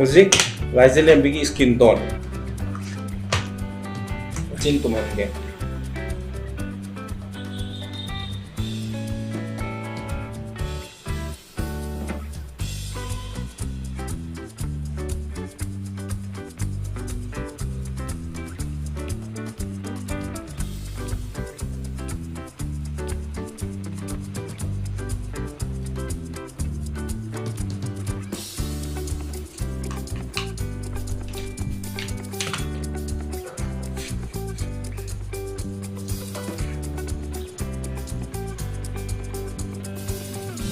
ꯍꯧꯖꯤꯛ ꯂꯥꯏꯖꯂꯦꯝꯕꯤꯒꯤ skin tone ꯃꯆꯤꯟ ꯇꯨꯝꯍꯟꯒꯦ꯫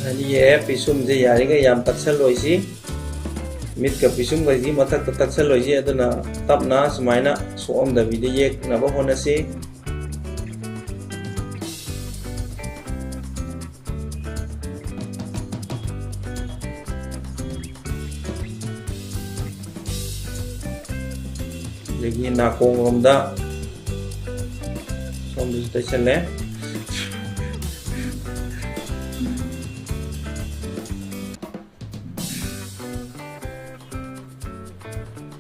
ꯑꯅꯤꯌꯦ, ꯄꯤꯁꯨꯝꯁꯦ ꯌꯥꯔꯤꯈꯩ ꯌꯥꯝ ꯇꯛꯁꯜꯂꯣꯏꯁꯤ꯫ ꯃꯤꯠꯀ ꯄꯤꯁꯨꯝꯒꯁꯤ ꯃꯊꯛꯇ ꯇꯛꯁꯜꯂꯣꯏꯁꯤ꯫ ꯑꯗꯨꯅ ꯇꯞꯅ ꯁꯨꯃꯥꯏꯅ ꯁꯣꯛꯑꯝꯗꯕꯤꯗ ꯌꯦꯛꯅꯕ ꯍꯣꯠꯅꯁꯤ꯫ ꯑꯗꯒꯤ ꯅꯥꯀꯣꯡꯔꯣꯝꯗ ꯁꯣꯝꯗꯁꯨ ꯇꯩꯁꯜꯂꯦ꯫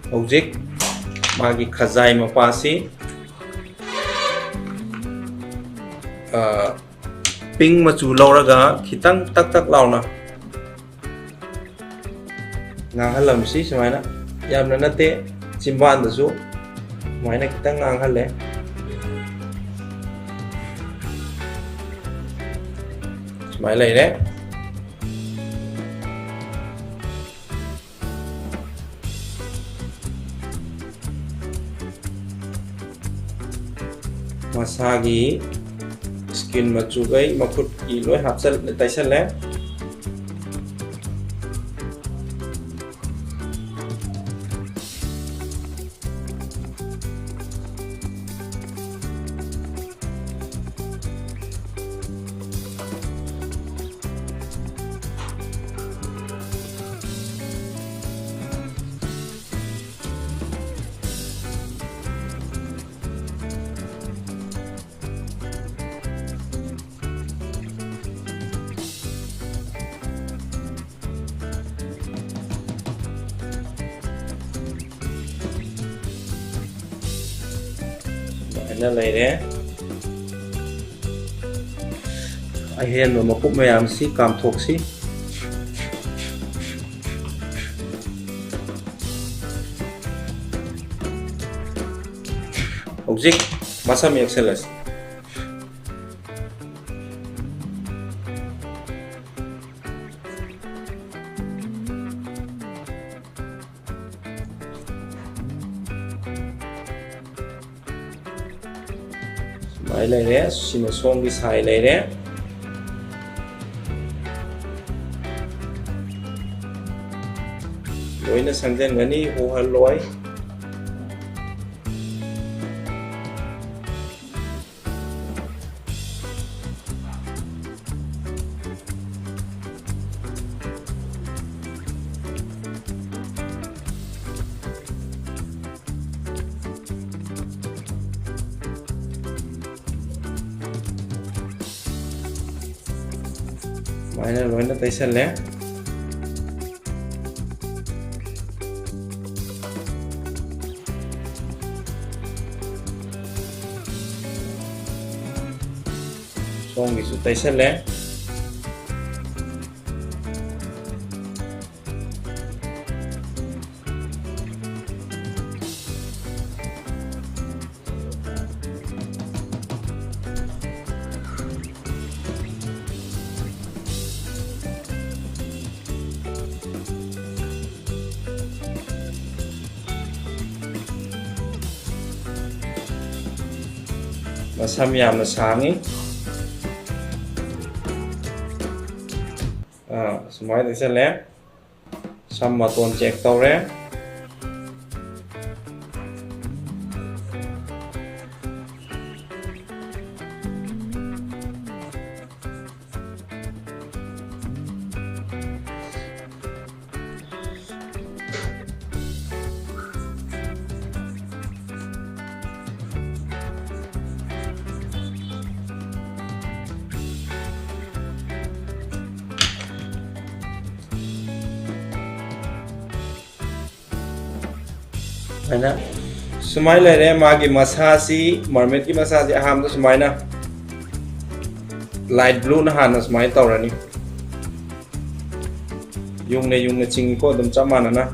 ꯍꯧꯖꯤꯛ ꯃꯥꯒꯤ ꯈꯖꯥꯏ ꯃꯄꯥꯁꯤ ꯄꯤꯡ ꯃꯆꯨ ꯂꯧꯔꯒ ꯈꯤꯇꯪ ꯇꯛ ꯇꯛ ꯂꯥꯎꯅ ꯉꯥꯡꯍꯜꯂꯝꯁꯤ꯫ ꯁꯨꯃꯥꯏꯅ, ꯌꯥꯝꯅ ꯅꯠꯇꯦ, ꯆꯤꯝꯕꯥꯟꯗꯁꯨ ꯁꯨꯃꯥꯏꯅ ꯈꯤꯇꯪ ꯉꯥꯡꯍꯜꯂꯦ꯫ ꯁꯨꯃꯥꯏꯅ ꯂꯩꯔꯦ꯫ ꯃꯁꯥꯒꯤ ꯁ꯭ꯀꯤꯟ ꯃꯆꯨꯈꯩ ꯃꯈꯨꯠꯀꯤ ꯂꯣꯏ ꯍꯥꯞꯆꯜ-, ꯇꯩꯁꯜꯂꯦ꯫ ꯁꯨꯃꯥꯏꯅ ꯂꯩꯔꯦ꯫ ꯑꯍꯦꯟꯕ ꯃꯀꯨꯞ ꯃꯌꯥꯝꯁꯤ ꯀꯥꯝꯊꯣꯛꯁꯤ꯫ ꯍꯧꯖꯤꯛ ꯃꯁꯝ ꯌꯦꯛꯁꯜꯂꯁꯤ꯫ ꯁꯨꯃꯥꯏꯅ ꯂꯩꯔꯦ꯫ ꯁꯤꯅ ꯁꯣꯝꯒꯤ ꯁꯥꯏ ꯂꯩꯔꯦ꯫ ꯂꯣꯏꯅ ꯁꯪꯖꯟꯒꯅꯤ, ꯎꯍꯜꯂꯣꯏ꯫ ꯁꯨꯃꯥꯏꯅ ꯂꯣꯏꯅ ꯇꯩꯁꯜꯂꯦ꯫ ꯁꯣꯝꯒꯤꯁꯨ ꯇꯩꯁꯜꯂꯦ꯫ ꯃꯁꯝ ꯌꯥꯝꯅ ꯁꯥꯡꯉꯤ꯫ ꯑꯥ, ꯁꯨꯃꯥꯏꯅ ꯇꯩꯁꯜꯂꯦ꯫ ꯁꯝ ꯃꯇꯣꯟ ꯆꯦꯛ ꯇꯧꯔꯦ꯫ ꯁꯨꯃꯥꯏꯅ, ꯁꯨꯃꯥꯏꯅ ꯂꯩꯔꯦ꯫ ꯃꯥꯒꯤ ꯃꯁꯥꯁꯤ, mermaidꯀꯤ ꯃꯁꯥꯁꯤ ꯑꯍꯥꯟꯕꯗ ꯁꯨꯃꯥꯏꯅ light blueꯅ ꯍꯥꯟꯅ ꯁꯨꯃꯥꯏꯅ ꯇꯧꯔꯅꯤ꯫ ꯌꯨꯡꯅ ꯌꯨꯡꯅ ꯆꯤꯡꯉꯤꯀꯣ, ꯑꯗꯨꯝ ꯆꯞ ꯃꯥꯟꯅꯅ꯫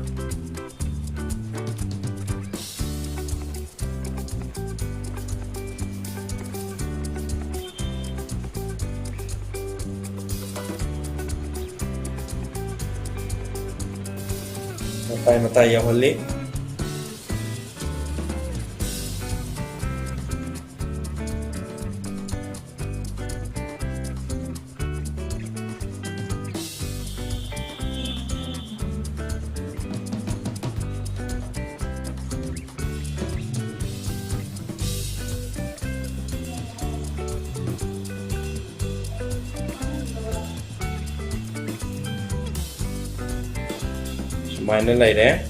ꯃꯇꯥꯏ ꯃꯇꯥꯏ ꯌꯧꯍꯜꯂꯤ꯫ ꯁꯨꯃꯥꯏꯅ ꯂꯩꯔꯦ꯫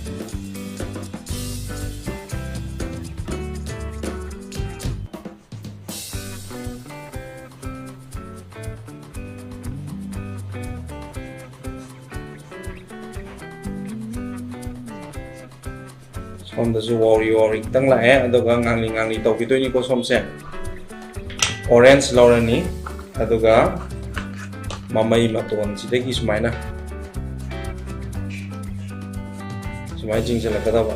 ꯁꯣꯝꯗꯁꯨ ꯋꯥꯎꯔꯤ ꯋꯥꯎꯔꯤ ꯈꯤꯇꯪ ꯂꯥꯛꯑꯦ, ꯑꯗꯨꯒ ꯉꯥꯡꯂꯤ ꯉꯥꯡꯂꯤ ꯇꯧꯈꯤꯗꯣꯏꯅꯤꯀꯣ꯫ ꯁꯣꯝꯁꯦ orange ꯂꯧꯔꯅꯤ꯫ ꯑꯗꯨꯒ ꯃꯃꯩ ꯃꯇꯣꯟꯁꯤꯗꯒꯤ ꯁꯨꯃꯥꯏꯅ, ꯁꯨꯃꯥꯏꯅ ꯆꯤꯡꯁꯤꯜꯂꯛꯀꯗꯕ꯫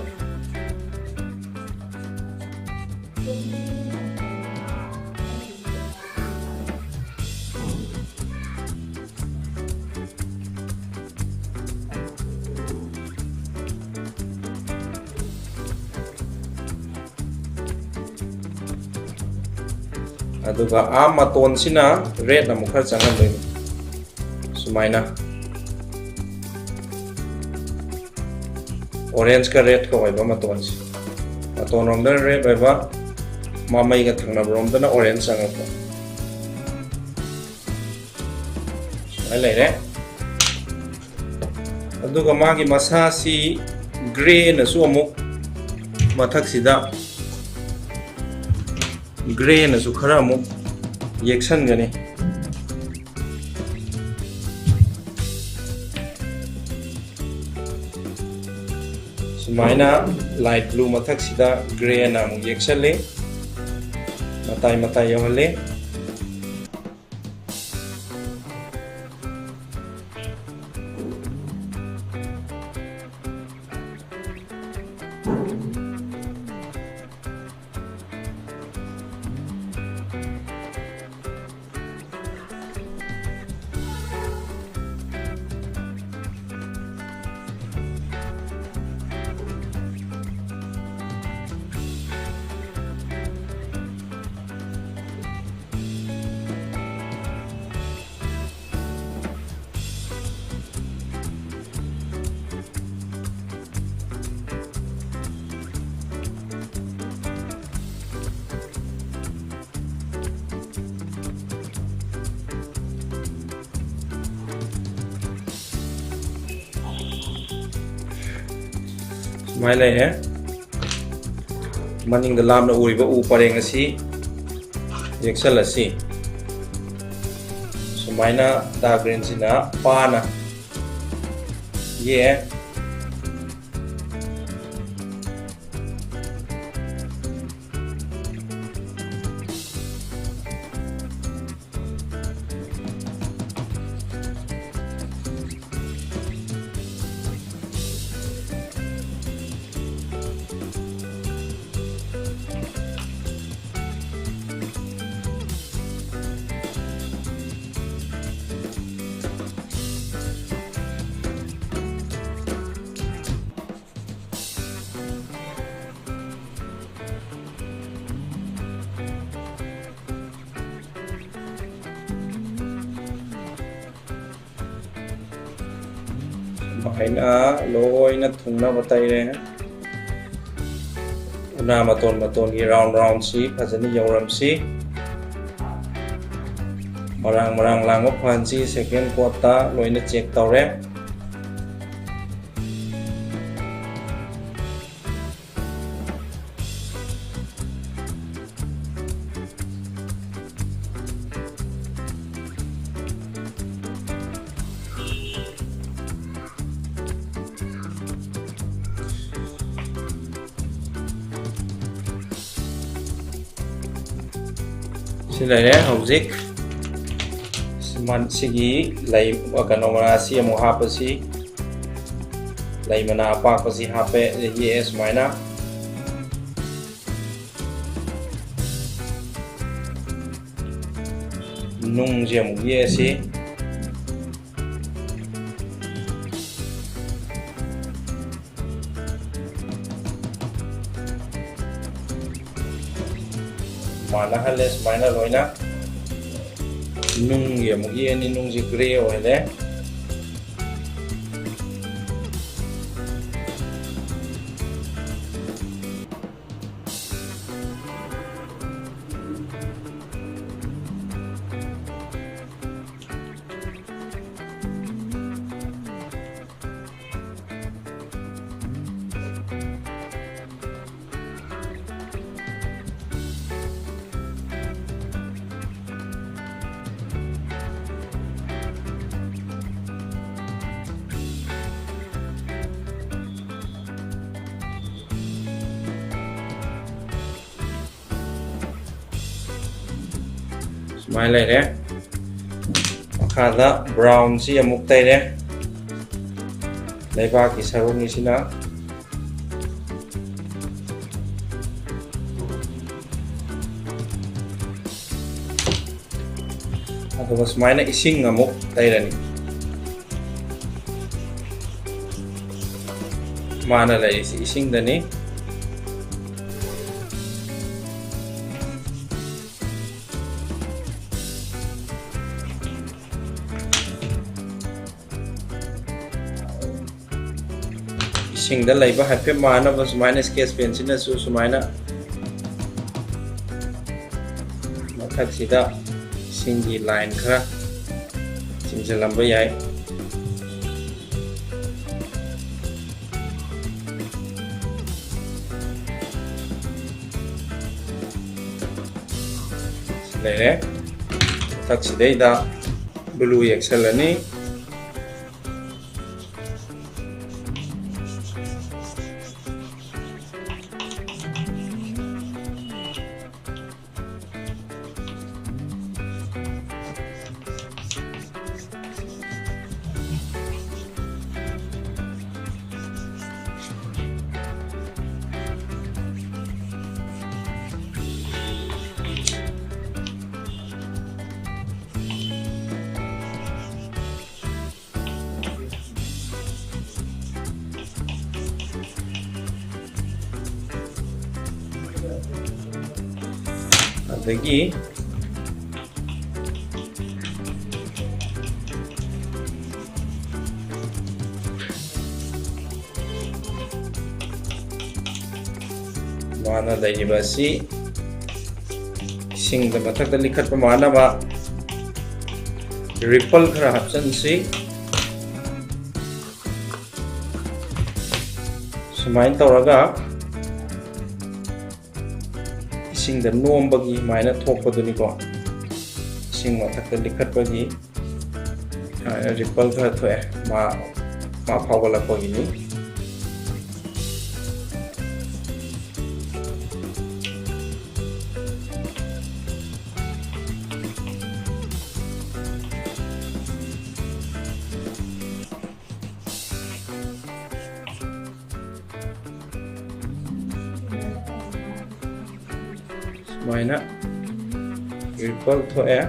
ꯑꯗꯨꯒ ꯑꯥ ꯃꯇꯣꯟꯁꯤꯅ ꯔꯦꯗ ꯑꯃꯨꯛ ꯈꯔ ꯆꯪꯍꯟꯗꯣꯏꯅꯤ꯫ ꯁꯨꯃꯥꯏꯅ ꯑꯣꯔꯦꯟꯖꯀ ꯔꯦꯗꯀ ꯑꯣꯏꯕ ꯃꯇꯣꯟꯁꯦ, ꯃꯇꯣꯟꯔꯣꯝꯗꯅ ꯔꯦꯗ ꯑꯣꯏꯕ, ꯃꯃꯩꯒ ꯊꯪꯅꯕꯔꯣꯝꯗꯅ ꯑꯣꯔꯦꯟꯖ ꯆꯪꯉꯛꯄ꯫ ꯁꯨꯃꯥꯏꯅ ꯂꯩꯔꯦ꯫ ꯑꯗꯨꯒ ꯃꯥꯒꯤ ꯃꯁꯥꯁꯤ ꯒ꯭ꯔꯦꯅꯁꯨ ꯑꯃꯨꯛ ꯃꯊꯛꯁꯤꯗ, ꯒ꯭ꯔꯦꯅꯁꯨ ꯈꯔ ꯑꯃꯨꯛ ꯌꯦꯛꯁꯟꯒꯅꯤ꯫ ꯁꯨꯃꯥꯏꯅ ꯂꯥꯏꯠ ꯕ꯭ꯂꯨ ꯃꯊꯛꯁꯤꯗ ꯒ꯭ꯔꯦꯅ ꯑꯃꯨꯛ ꯌꯦꯛꯁꯜꯂꯤ, ꯃꯇꯥꯏ ꯃꯇꯥꯏ ꯌꯧꯍꯜꯂꯤ꯫ ꯁꯨꯃꯥꯏꯅ ꯂꯩꯔꯦ꯫ ꯃꯅꯤꯡꯗ ꯂꯥꯞꯅ ꯎꯔꯤꯕ ꯎ ꯄꯔꯦꯡ ꯑꯁꯤ ꯌꯦꯛꯁꯜꯂꯁꯤ꯫ ꯁꯨꯃꯥꯏꯅ ꯗꯥꯔꯛ ꯒ꯭ꯔꯤꯟꯁꯤꯅ ꯄꯥꯅ ꯌꯦꯛꯑꯦ꯫ ꯁꯨꯃꯥꯏꯅ ꯂꯣꯏꯅ ꯊꯨꯡꯅꯕ ꯇꯩꯔꯦ꯫ ꯎꯅꯥ ꯃꯇꯣꯟ ꯃꯇꯣꯟꯒꯤ round roundꯁꯤ ꯐꯖꯅ ꯌꯧꯔꯝꯁꯤ꯫ ꯃꯔꯥꯡ ꯃꯔꯥꯡ ꯂꯥꯡꯕ ꯐꯍꯟꯁꯤ꯫ Second coatꯇ ꯂꯣꯏꯅ check ꯇꯧꯔꯦ꯫ ꯁꯤ ꯂꯩꯔꯦ꯫ ꯍꯧꯖꯤꯛ ꯁꯤꯃꯟ-, ꯁꯤꯒꯤ ꯂꯩ, ꯀꯩꯅꯣ, ꯃꯅꯥꯁꯤ ꯑꯃꯨꯛ ꯍꯥꯞꯄꯁꯤ꯫ ꯂꯩ ꯃꯅꯥ ꯑꯄꯥꯛꯄꯁꯤ ꯍꯥꯞꯄꯦ, ꯌꯦꯛꯑꯦ ꯁꯨꯃꯥꯏꯅ꯫ ꯅꯨꯡꯁꯦ ꯑꯃꯨꯛ ꯌꯦꯛꯑꯁꯤ꯫ ꯃꯥꯟꯅꯍꯜꯂꯦ ꯁꯨꯃꯥꯏꯅ ꯂꯣꯏꯅ꯫ ꯅꯨꯡꯒꯤ ꯑꯃꯨꯛ ꯌꯦꯛꯑꯅꯤ, ꯅꯨꯡꯁꯤ grey ꯑꯣꯏꯔꯦ꯫ ꯁꯨꯃꯥꯏꯅ ꯂꯩꯔꯦ꯫ ꯃꯈꯥꯗ brownꯁꯤ ꯑꯃꯨꯛ ꯇꯩꯔꯦ, ꯂꯩꯕꯥꯛꯀꯤ ꯁꯔꯨꯛꯅꯤꯁꯤꯅ꯫ ꯑꯗꯨꯒ ꯁꯨꯃꯥꯏꯅ ꯏꯁꯤꯡ ꯑꯃꯨꯛ ꯇꯩꯔꯅꯤ꯫ ꯃꯥꯅ ꯂꯩꯔꯤꯁꯤ ꯏꯁꯤꯡꯗꯅꯤ꯫ ꯏꯁꯤꯡꯗ ꯂꯩꯕ ꯍꯥꯏꯐꯦꯠ ꯃꯥꯟꯅꯕ ꯁꯨꯃꯥꯏꯅ sketch pen ꯁꯤꯅꯁꯨ ꯁꯨꯃꯥꯏꯅ ꯃꯊꯛꯁꯤꯗ ꯏꯁꯤꯡꯒꯤ line ꯈꯔ ꯆꯤꯡꯁꯤꯜꯂꯝꯕ ꯌꯥꯏ꯫ ꯂꯩꯔꯦ꯫ ꯃꯊꯛꯁꯤꯗꯩꯗ blue ꯌꯦꯛꯁꯜꯂꯅꯤ꯫ ꯑꯗꯒꯤ ꯃꯥꯅ ꯂꯩꯔꯤꯕ ꯑꯁꯤ ꯏꯁꯤꯡꯗ ꯃꯊꯛꯇ ꯂꯤꯈꯠꯄ ꯃꯥꯟꯅꯕ ripple ꯈꯔ ꯍꯥꯞꯆꯤꯟꯁꯤ꯫ ꯁꯨꯃꯥꯏꯅ ꯇꯧꯔꯒ ꯏꯁꯤꯡꯗ ꯅꯣꯝꯕꯒꯤ ꯁꯨꯃꯥꯏꯅ ꯊꯣꯛꯄꯗꯨꯅꯤꯀꯣ꯫ ꯏꯁꯤꯡ ꯃꯊꯛꯇ ꯂꯤꯈꯠꯄꯒꯤ ꯁꯨꯃꯥꯏꯅ ripple ꯈꯔ ꯊꯣꯛꯑꯦ꯫ ꯃꯥ, ꯃꯥ ꯐꯥꯎꯒꯠꯂꯛꯄꯒꯤꯅꯤ꯫ ꯁꯨꯃꯥꯏꯅ ripple ꯊꯣꯛꯑꯦ꯫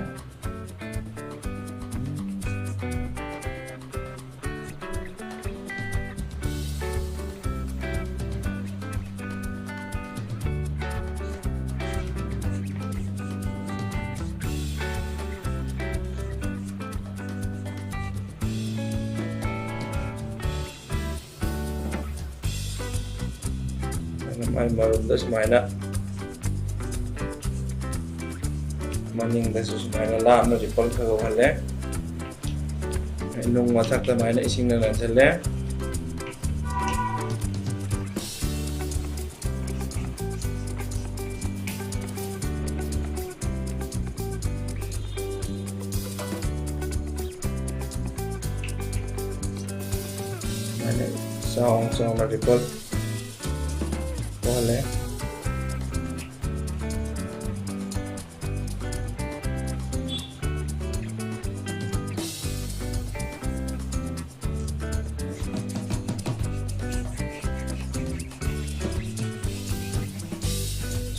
ꯃꯥꯏ ꯃꯔꯨꯝꯗ ꯁꯨꯃꯥꯏꯅ ꯃꯅꯤꯡꯗꯁꯨ ꯁꯨꯃꯥꯏꯅ ꯂꯥꯞꯅ ripple ꯈꯔ ꯎꯍꯜꯂꯦ꯫ ꯅꯨꯡ ꯃꯊꯛꯇ ꯑꯗꯨꯃꯥꯏꯅ ꯏꯁꯤꯡꯅ ꯅꯟꯁꯤꯜꯂꯦ꯫ ꯁꯨꯃꯥꯏꯅ ꯆꯥꯎꯅ ꯆꯥꯎꯅ ripple ꯊꯣꯛꯍꯜꯂꯦ꯫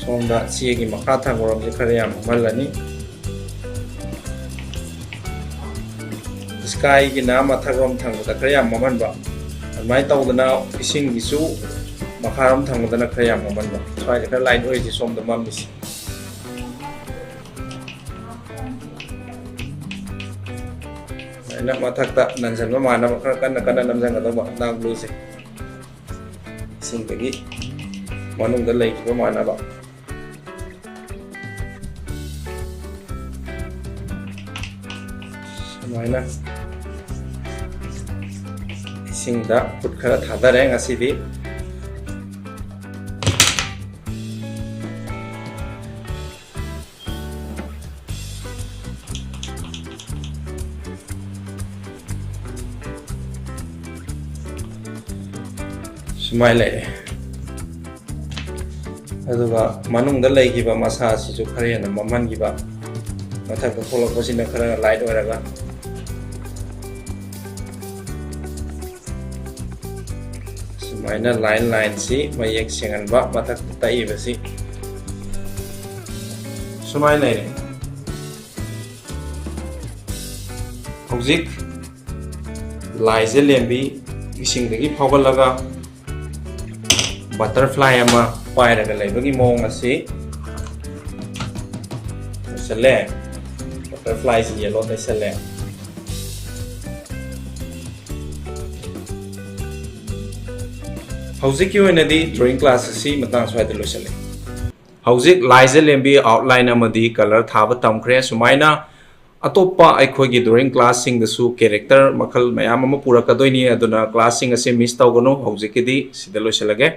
ꯁꯣꯝꯗ ꯆꯦꯒꯤ ꯃꯈꯥ ꯊꯪꯕꯔꯣꯝꯁꯦ ꯈꯔ ꯌꯥꯝ ꯃꯝꯍꯜꯂꯅꯤ꯫ Skyꯒꯤꯅ ꯃꯊꯛꯔꯣꯝ ꯊꯪꯕꯗ ꯈꯔ ꯌꯥꯝ ꯃꯝꯍꯟꯕ, ꯑꯗꯨꯃꯥꯏꯅ ꯇꯧꯗꯅ ꯏꯁꯤꯡꯒꯤꯁꯨ ꯃꯈꯥꯔꯣꯝ ꯊꯪꯕꯗꯅ ꯈꯔ ꯌꯥꯝ ꯃꯝꯍꯟꯕ꯫ ꯁ꯭ꯋꯥꯏꯗ ꯈꯔ light ꯑꯣꯏꯔꯤꯁꯦ ꯁꯣꯝꯗ ꯃꯝꯃꯤꯁꯦ꯫ ꯑꯩꯅ ꯃꯊꯛꯇ ꯅꯟꯁꯤꯟꯕ ꯃꯥꯟꯅꯕ ꯈꯔ ꯀꯟꯅ ꯀꯟꯅ ꯅꯝꯁꯤꯟꯒꯗꯧꯕ dark blueꯁꯦ, ꯏꯁꯤꯡꯗꯒꯤ ꯃꯅꯨꯡꯗ ꯂꯩꯈꯤꯕ ꯃꯥꯟꯅꯕ꯫ ꯁꯨꯃꯥꯏꯅ ꯏꯁꯤꯡꯗ ꯈꯨꯠ ꯈꯔ ꯊꯥꯗꯔꯦ ꯉꯁꯤꯗꯤ꯫ ꯁꯨꯃꯥꯏꯅ ꯂꯩꯔꯦ꯫ ꯑꯗꯨꯒ ꯃꯅꯨꯡꯗ ꯂꯩꯈꯤꯕ ꯃꯁꯥꯁꯤꯁꯨ ꯈꯔ ꯍꯦꯟꯅ ꯃꯝꯍꯟꯈꯤꯕ, ꯃꯊꯛꯇ ꯊꯣꯛꯂꯛꯄꯁꯤꯅ ꯈꯔ light ꯑꯣꯏꯔꯒ꯫ ꯁꯨꯃꯥꯏꯅ line lineꯁꯤ ꯃꯌꯦꯛ ꯁꯦꯡꯍꯟꯕ, ꯃꯊꯛꯇ ꯇꯛꯏꯕꯁꯤ ꯁꯨꯃꯥꯏꯅ ꯂꯩꯔꯦ꯫ ꯍꯧꯖꯤꯛ ꯂꯥꯏꯖ ꯂꯦꯝꯕꯤ ꯏꯁꯤꯡꯗꯒꯤ ꯐꯥꯎꯒꯠꯂꯒ butterfly ꯑꯃ ꯄꯥꯏꯔꯒ ꯂꯩꯕꯒꯤ ꯃꯑꯣꯡ ꯑꯁꯤ ꯇꯩꯁꯜꯂꯦ꯫ Butterflyꯁꯤ yellow ꯇꯩꯁꯜꯂꯦ꯫ ꯍꯧꯖꯤꯛꯀꯤ ꯑꯣꯏꯅꯗꯤ drawing class ꯑꯁꯤ ꯃꯇꯥꯡ ꯁ꯭ꯋꯥꯏꯗ ꯂꯣꯏꯁꯤꯜꯂꯦ꯫ ꯍꯧꯖꯤꯛ ꯂꯥꯏꯖ ꯂꯦꯝꯕꯤ outline ꯑꯃꯗꯤ colour ꯊꯥꯕ ꯇꯝꯈ꯭ꯔꯦ꯫ ꯁꯨꯃꯥꯏꯅ ꯑꯇꯣꯞꯄ ꯑꯩꯈꯣꯏꯒꯤ drawing classꯁꯤꯡꯗꯁꯨ character ꯃꯈꯜ ꯃꯌꯥꯝ ꯑꯃ ꯄꯨꯔꯛꯀꯗꯣꯏꯅꯤ, ꯑꯗꯨꯅ classꯁꯤꯡ ꯑꯁꯤ miss ꯇꯧꯒꯅꯨ꯫ ꯍꯧꯖꯤꯛꯀꯤꯗꯤ ꯁꯤꯗ ꯂꯣꯏꯁꯤꯜꯂꯒꯦ꯫